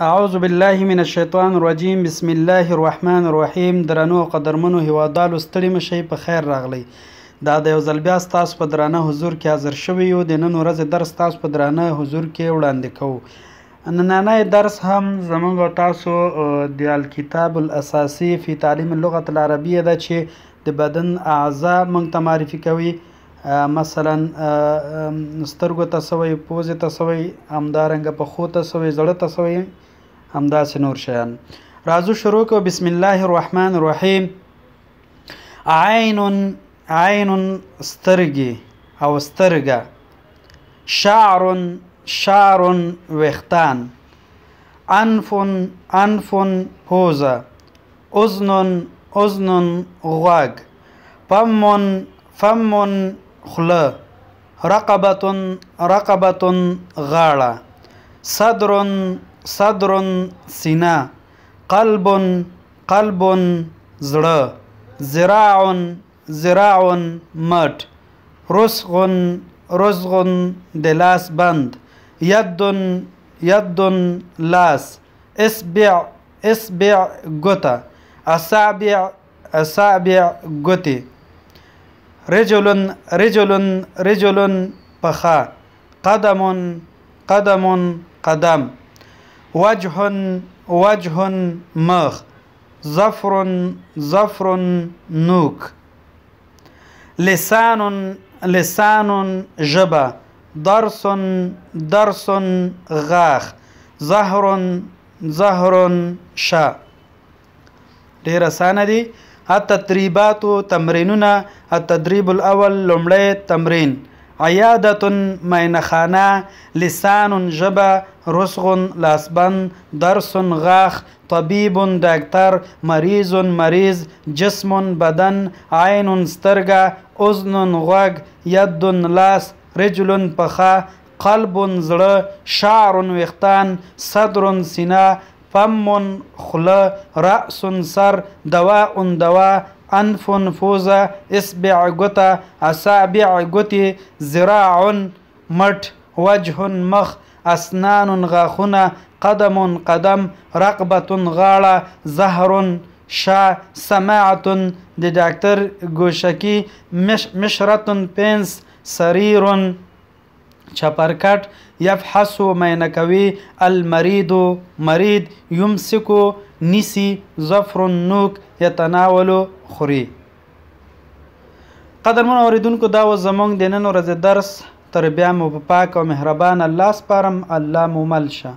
اعوذ بالله من الشیطان الرجیم، بسم الله الرحمن الرحیم. درنو قدرمنو هیوادالو، ستړي مشئ، په خیر راغلی. دا د یو ځل بیا ستاسو په درانه حضور کې حاضر شوي یو. د نن ورځې درس ستاسو په درانه حضور کې وړاندې کوو. نننی درس هم زموږ او تاسو د الکتاب الاساسي فی تعلیم اللغة العربیه ده چې د بدن اعضا موږ ته معرفي کوي. مثلا سترګو ته څه وایي، پوزې ته څه وایي، همدارنګه پښو ته څه وایي، زړه ته څه وایي، همداسې نور شیان. راځو شروع کوو. بسم الله الرحمن الرحیم. عین، عین سترګې او سترګه. شعر، شعر ویښتان. انف، انف پوزه. اذن، اذن غوږ. فم، فم خوله. رقبة، رقبة غاړه. صدر، صدر سینه. قلب، قلب زړه. ذراع، ذراع مټ. رسغ، رسغ د لاس بند. ید، ید لاس. اصبع، اصبع ګوته. اصابع، اصابع ګوتې. رجل، رجل، رجل پښه. قدم، قدم قدم. وجه، وجه مخ. ظفر، ظفر نوک. لسان، لسان ژبه. درس، درس غاښ. ظهر، ظهر شه. ډېر اسانه دي. التدريبات تمرینونه. التدریب الاول لومړی تمرین. عیادة مینخانه، لسان ژبه، رسغ لاسبند، درس غاښ، طبیب ډاکتر، مریض مریض، جسم بدن، عین سترګه، اذن غوږ، ید لاس، رجل پښه، قلب زړه، شعر ویښتان، صدر سینه، فم خوله، رأس سر، دواء دوا، انف پوزه، اصبع ګوته، اصابع ګوتې، ذراع مټ، وجه مخ، اسنان غاښونه، قدم قدم، رقبة غاړه، ظهر شا، سماعة د ډاکتر ګوشکي، مشرة پنس، سریر چپرکټ، یفحص معاینه کوي، المرید مرید، یمسک نیسي، ظفر نوک، یتناول خوري. قدرمنو اوریدونکو، دا و زموږ د نن ورځې درس. تر بیا مو په پاک او مهربان الله سپارم. الله مو مل شه.